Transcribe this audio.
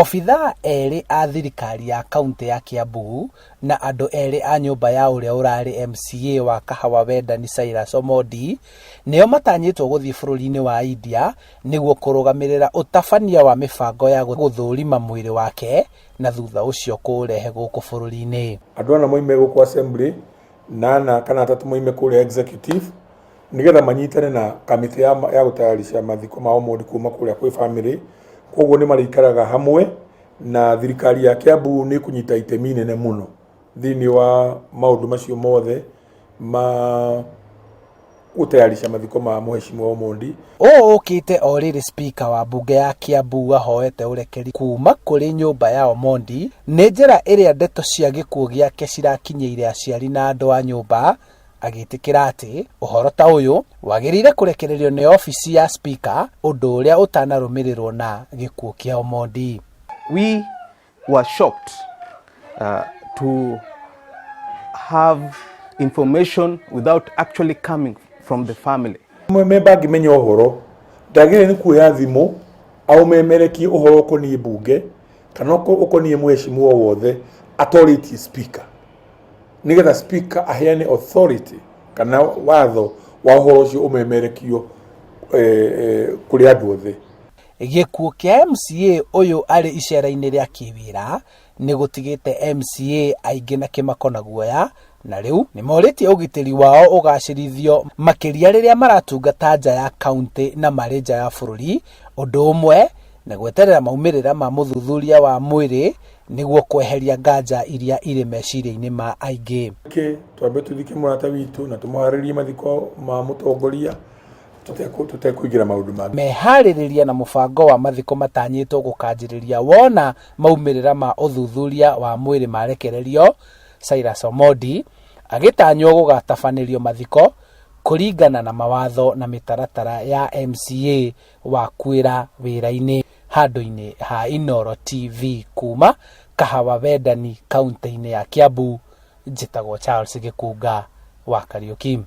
Obithaa erĩ a thirikari ya kauntĩ ya Kiambu na andũ erĩ a nyũmba ya ũrĩa ũrarĩ MCA wa Kahawa Wendani Cyrus Omondi nĩo matanyĩtwo gũthiĩ bũrũri-inĩ wa India nĩguo kũrũgamĩrĩra ũtabania wa mĩbango ya gũthũrima mwĩrĩ wake na thutha ũcio kũũrehe gũkũ bũrũri-inĩ. Andũ ana moime gũkũ assembly na ana kana atatũ moime kũrĩa executive nĩgetha manyitane na kamĩtĩ ya gũtayarisha mathiko ma Omondi kuma kũrĩa kwĩ family. Koguo nĩ marĩikaraga hamwe na thirikari ya Kiambu nĩ ĩkũnyita itemi inene mũno thĩinĩ wa maũndũ macio mothe ma gũtayarisha mathiko ma Mheshimiwa Omondi. Ũũ ũkĩte o rĩrĩ Spika wa mbunge ya Kiambu ahoete ũrekeri kuma kũrĩ nyũmba ya Omondi nĩ njĩra ĩrĩa ndeto cia gĩkuũ gĩake cirakinyĩire aciari na andũ a nyũmba, agĩtĩkĩra atĩ ũhoro ta ũyũ wagĩrĩire kũrekererio nĩ obici ya Spika, ũndũ ũrĩa ũtanarũmĩrĩrwo na gĩkuũ kĩa Omondi. We were shocked to have information without actually coming from the family. Memba angĩmenya ũhoro ndagĩrĩire nĩ kuoya thimũ aũmemerekie ũhoro ũkoniĩ mbunge kana ũkoniĩ mheshimiwa wothe atorĩtie speaker, nĩgetha speaker aheane authority kana watho wa ũhoro ũcio ũmemerekio kũrĩ andũ othe. Gĩkuũ kĩa MCA ũyũ arĩ icera-inĩ rĩa kĩwĩra nĩ gũtigĩte MCA aingĩ na kĩmako na guoya, na rĩu nĩ morĩtie ũgitĩri wao ũgacĩrithio makĩria rĩrĩa maratungata nja ya kaunti na marĩ nja ya bũrũri, ũndũ ũmwe na gweterera maumĩrĩra ma mũthuthuria wa mwĩrĩ nĩguo kweheria nganja iria irĩ meciria-inĩ ma aingĩ. Ke twambe tũthike mũrata witũ na tũmũharĩrie mathiko ma mũtongoria tũtekũingĩra maũndũ mangĩ. Meharĩrĩria na mũbango wa mathiko matanyĩtwo gũkanjĩrĩria wona maumĩrĩra ma ũthuthuria wa mwĩrĩ marekererio. Cyrus Omondi agĩtanywo gũgatabanĩrio mathiko kũringana na mawatho na mĩtaratara ya MCA wa kwĩra wĩra-inĩ. Handũ-inĩ ha Inooro TV kuma Kahawa Wendani kaunti-inĩ ya Kiambu, njĩtagwo Charles Gĩkunga wa Kariũki.